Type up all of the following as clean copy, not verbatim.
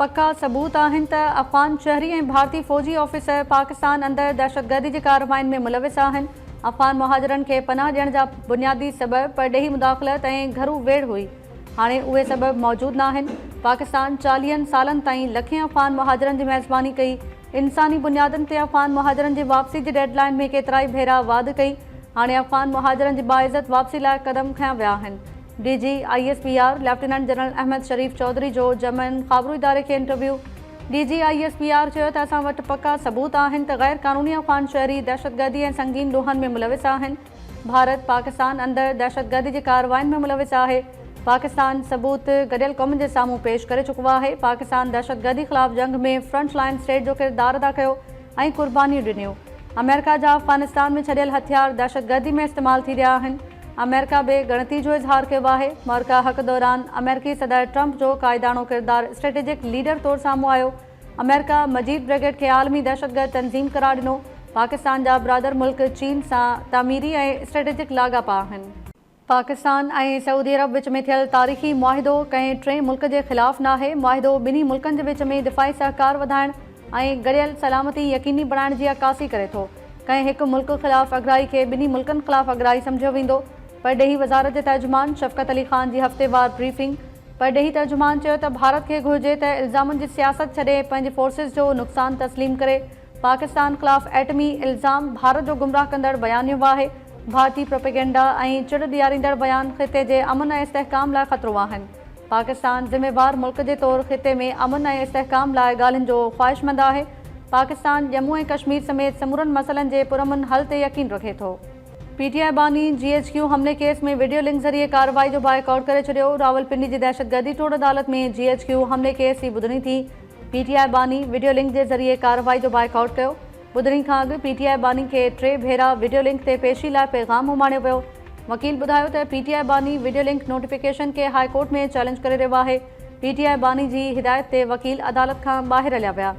پڪا ثبوت آهن ته افغان شهري ۽ ڀارتي فوجي آفيسر پاڪستان اندر دهشتگردي جي ڪاررواين ۾ ملوث آهن، افغان مهاجرن کي پناهه ڏيڻ جا بنيادي سبب پرڏيهي مداخلت ۽ گهرو ويڙهه هئي، هاڻي اهي سبب موجود ناهن، پاڪستان چاليهن سالن تائين لکين افغان مهاجرن جي ميزباني ڪئي، انساني بنيادن تي افغان مهاجرن جي واپسي جي ڊيڊ لائن ۾ ڪيترائي ڀيرا واڌ ڪئي، هاڻي افغان مهاجرن جي باعزت واپسي لاء قدم کنيا ويا آهن. D G I S P R lieutenant general Ahmed Sharif Chaudhry جو جرمن خابرو اداري کي interview, D G I S P R چيو ته اسان وٽ پڪا ثبوت آهن ته غير قانوني افغان شهري دهشتگردي ۽ سنگين ڏوهن ۾ ملوث آهن، ڀارت پاڪستان اندر دهشتگردي جي ڪاررواين ۾ ملوث آهي، پاڪستان ثبوت گڏيل قومن جي سامهون پيش ڪري چڪو آهي، پاڪستان دهشتگردي خلاف جنگ ۾ فرنٽ لائن اسٽيٽ جو ڪردار ادا ڪيو ۽ قربانيون ڏنيون، آمريڪا جا افغانستان ۾ ڇڏيل هٿيار دهشتگردي ۾ استعمال ٿي رهيا آهن. آمريڪا به ڳڻتي جو اظهار ڪيو آهي، معرڪه حق دوران آمريڪي صدر ٽرمپ جو قائداڻو ڪردار اسٽريٽجڪ ليڊر طور سامهون آيو، آمريڪا مجيد بريگيڊ کي عالمي دهشتگرد تنظيم قرار ڏنو، پاڪستان جا برادر ملڪ چين سان تعميري ۽ اسٽريٽجڪ لاڳاپا آهن. پاڪستان ۽ سعودي عرب وچ ۾ ٿيل تاريخي معاهدو ڪنهن ٽئين ملڪ جي خلاف ناهي، معاهدو ٻنهي ملڪن جي وچ ۾ دفاعي سهڪار وڌائڻ ۽ گڏيل سلامتي يقيني بڻائڻ جي عڪاسي ڪري ٿو. ڪنهن هڪ ملڪ خلاف اڳرائي کي ٻنهي ملڪن خلاف اڳرائي سمجهيو ويندو، پرڏيهي وزارت جي ترجمان شفقت علي خان جي هفتيوار بريفنگ، پرڏيهي ترجمان چيو ته ڀارت کي گهرجي ته الزامن جي سياست ڇڏي پنهنجي فورسز جو نقصان تسليم ڪري، پاڪستان خلاف ايٽمي الزام ڀارت جو گمراهه ڪندڙ بيانيو آهي، ڀارتي پروپيگنڊا ۽ چڙ ڏياريندڙ بيان خطي جي امن ۽ استحڪام لاء خطرو آهن. پاڪستان ذميوار ملڪ جي طور خطي ۾ امن ۽ استحڪام لاء ڳالهين جو خواهشمند آهي، پاڪستان ڄمون ۽ ڪشمير سميت سمورن مسئلن جي پرامن حل تي يقين رکي ٿو. پي ٽي آء باني جي ايڇ ڪيو حملي ڪيس ۾ وڊيو لنڪ ذريعي ڪارروائي جو بائيڪاٽ ڪري ڇڏيو، راولپنڊي جي دهشتگردي ٽوڙ عدالت ۾ جي ايڇ ڪيو حملي ڪيس جي ٻڌڻي ٿي، پي ٽي آء باني وڊيو لنڪ جي ذريعي ڪارروائي جو بائيڪاٽ ڪيو، ٻڌڻي کان اڳ پي ٽي آء باني کي ٽي ڀيرا وڊيو لنڪ تي پيشي لاء پيغام اماڻيو ويو. وڪيل ٻڌايو ته پي ٽي آء باني وڊيو لنڪ نوٽيفڪيشن کي هاء ڪورٽ ۾ چئلينج ڪري رهيو آهي، پي ٽي آء باني جي هدايت تي وڪيل عدالت کان ٻاهر هليا ويا.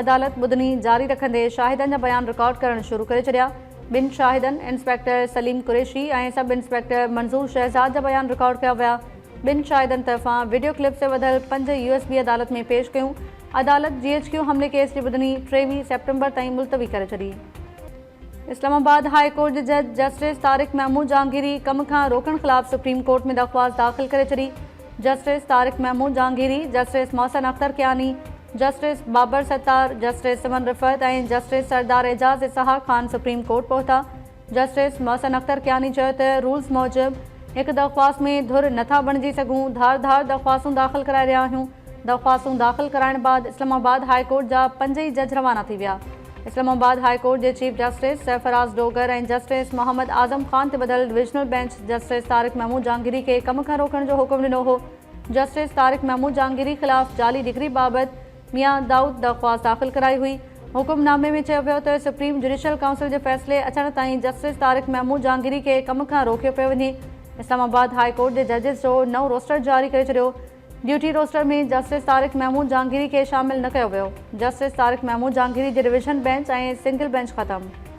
عدالت ٻڌڻي جاري رکندي شاهدن جا بيان رڪارڊ ڪرڻ شروع ڪري ڇڏيا. ٻن شاهدن inspector Saleem Qureshi ۽ sub inspector Manzoor Shahzad جا بيان رڪارڊ ڪيا ويا. ٻن شاهدن طرفان وڊيو ڪلپس تي ٻڌل پنج يو ايس بي عدالت ۾ پيش ڪيون. عدالت جي ايڇ ڪيو حملي ڪيس جي ٻڌڻي 23 سيپٽمبر تائين ملتوي ڪري ڇڏي. اسلام آباد هاء ڪورٽ جي جج جسٽس طارق محمود جهانگيري ڪم کان روڪڻ خلاف سپريم ڪورٽ ۾ درخواست داخل ڪري ڇڏي. Justice Tariq Mahmood Jahangiri, justice Mohsin Akhtar Kayani, justice Babar Sattar, justice Saman Rifat ۽ justice Sardar Ijaz Ishaq Khan supreme court پهتا. جسٽس محسن اختر ڪياني چيو ته رولز موجب هڪ درخواست ۾ ڌر نٿا بڻجي سگهون، ڌار ڌار درخواستون داخل ڪرائي رهيا آهيون، درخواستون داخل ڪرائڻ بعد اسلام آباد هاء ڪورٽ جا پنج ئي جج روانا ٿي ويا. اسلام آباد هاء ڪورٽ جي chief justice Sarfraz Dogar ۽ justice Muhammad Azam Khan تي ٻڌل divisional bench justice Tariq Mahmood Jahangiri کي ڪم کان روڪڻ جو حڪم ڏنو هو. جسٽس طارق محمود جهانگيري خلاف جعلي ڊگري بابت ميان دائود درخواست داخل ڪرائي هئي. حڪم نامي ۾ چيو ويو ته سپريم جڊيشل ڪائونسل جي فيصلي اچڻ تائين جسٽس طارق محمود جهانگيري کي ڪم کان روڪيو پيو وڃي. اسلام آباد هاء ڪورٽ جي ججز جو نئون روسٽر جاري ڪري ڇڏيو. Duty roster ۾ justice Tariq Mahmood Jahangiri کي شامل نه ڪيو ويو. جسٽس طارق محمود جهانگيري جي ڊويزن بئنچ ۽ سنگل بئنچ ختم.